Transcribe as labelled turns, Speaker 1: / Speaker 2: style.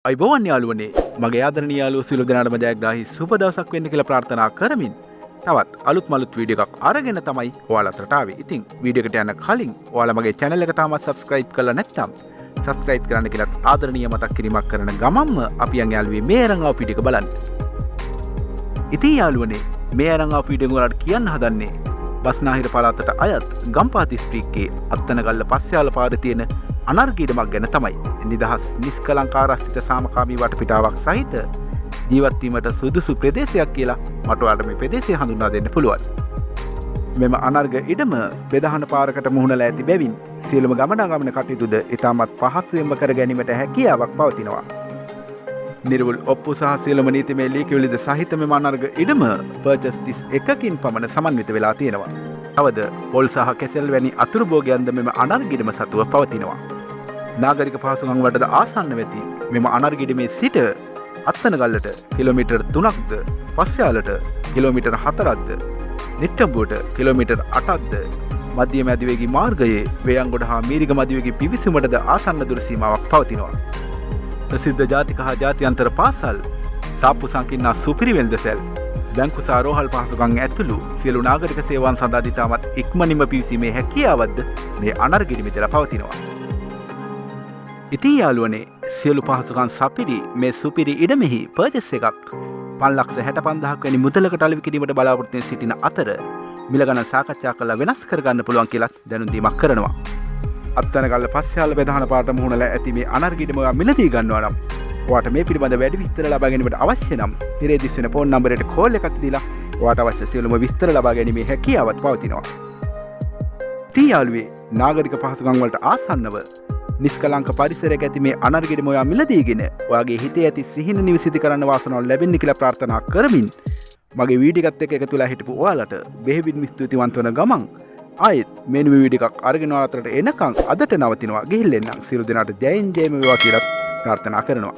Speaker 1: අයිබෝවන් යාළුවනේ, මගේ ආදරණීය යාළුවෝ සියලු දෙනාටම ජයග්‍රාහී සුබ දවසක් වෙන්න කියලා ප්‍රාර්ථනා කරමින් තවත් අලුත් මලුත් වීඩියෝ එකක් අරගෙන තමයි ඔයාලා අතරට ආවේ. ඉතින් වීඩියෝ එකට යන කලින් ඔයාලා මගේ channel එක තාමත් subscribe කරලා නැත්නම් subscribe කරන්න කියලාත් ආදරණීය මතක් කිරීමක් කරන ගමන්ම අපි යන් යාළුවේ මේ අරන් ආව වීඩියෝ එක බලන්න. ඉතින් යාළුවනේ, මේ අරන් ආව වීඩියෝ එක ඔයාලට කියන්න හදන්නේ බස්නාහිර පළාතට අයත් ගම්පහ දිස්ත්‍රික්කයේ අත්තනගල්ල පස්යාල පාරේ තියෙන අනර්ඝ ඉඩමක් ගැන තමයි. නිදහස් නිෂ්කලංක ආරක්ෂිත සාමකාමී වටපිටාවක් සහිත ජීවත් වීමට සුදුසු ප්‍රදේශයක් කියලා මට ඔයාලට මේ ප්‍රදේශය හඳුන්වා දෙන්න පුළුවන්. මෙම අනර්ඝ ඉඩම ප්‍රධාන පාරකට මුහුණලා ඇති බැවින් සියලුම ගමනාගමන කටයුතුද ඉතාමත් පහසුවෙන්ම කර ගැනීමට හැකියාවක් පවතිනවා. නිර්වුල් ඔප්පු සහ සියලුම නීතිමය ලියකියවිලිද සහිත මෙම අනර්ඝ ඉඩම පර්චස් 31කින් පමණ සමන්විත වෙලා තියෙනවා. තවද පොල් සහ කෙසෙල් වැනි අතුරු භෝගයන්ද මෙම අනර්ඝ ඉඩම සතුව පවතිනවා. නාගරික පහසුකම් වලටද ආසන්න වෙති මෙම අනර්ඝ ඉඩමේ සිට අත්තනගල්ලට කිලෝමීටර් 3ක්ද, පස්යාලට කිලෝමීටර් 4ක්ද, නිට්ටඹුවට කිලෝමීටර් 8ක්ද, මධ්‍යම අධිවේගී මාර්ගයේ වේයන්ගොඩ හා මීරිගම අධිවේගී පිවිසුමටද ආසන්න දුර සීමාවක් පවතිනවා. ප්‍රසිද්ධ ජාතික හා ජාත්‍යන්තර පාසල්, සාප්පු සංකීර්ණ සුපිරි වෙළඳසැල්, බැංකු සහ රෝහල් පහසුකම් ඇතුළු සියලු නාගරික සේවාන් සඳහා ඉතාමත් ඉක්මනින්ම පිවිසීමේ හැකියාවක්ද මේ අනර්ඝ ඉඩමේ පවතිනවා. ඉතින් යාළුවනේ, සියලු පහසුකම් සපිරි මේ සුපිරි ඉඩමෙහි පර්චේස් එකක් 5,65,000ක් වැනි මුදලකට අලෙවි කිරීමට බලාපොරොත්තු වී සිටින අතර මිල ගණන් සාකච්ඡා කරලා වෙනස් කරගන්න පුළුවන් කියලා දැනුම් දීමක් කරනවා. අත්තනගල්ල පස්යාල ප්‍රධාන පාරට මුහුණලා ඇති මේ අනර්ඝ ඉඩම ඔයා මිලදී ගන්නවා නම් ඔයාට මේ පිළිබඳ වැඩි විස්තර ලබා ගැනීමට අවශ්‍ය නම් තිරේ දිස්වෙන ෆෝන් නම්බරයට කෝල් එකක් දීලා ඔයාට අවශ්‍ය සියලුම විස්තර ලබා ගැනීමේ හැකියාවත් පවතිනවා. ඉතින් යාළුවේ, නාගරික පහසුකම් වලට ආසන්නව නිෂ්කලංක පරිසරයක ඇති මේ අනර්ඝ ඉඩම ඔයා මිලදීගෙන ඔයාගේ හිතේ ඇති සිහින නිවසිදි කරන්න වාසනාව ලැබෙන්න කියලා ප්‍රාර්ථනා කරමින් මගේ වීඩියෝ එකත් එක්ක එකතු වෙලා හිටපු ඔයාලට බෙහෙවින්ම ස්තුතිවන්ත වන ගමන් ආයෙත් මේ නුඹ වීඩියෝ එකක් අරගෙන ඔයාලා අතරට එනකන් අදට නවතිනවා. ගිහින් එන්නම්. සියලු දෙනාට ජයෙන් ජයම වේවා කියලා ප්‍රාර්ථනා කරනවා.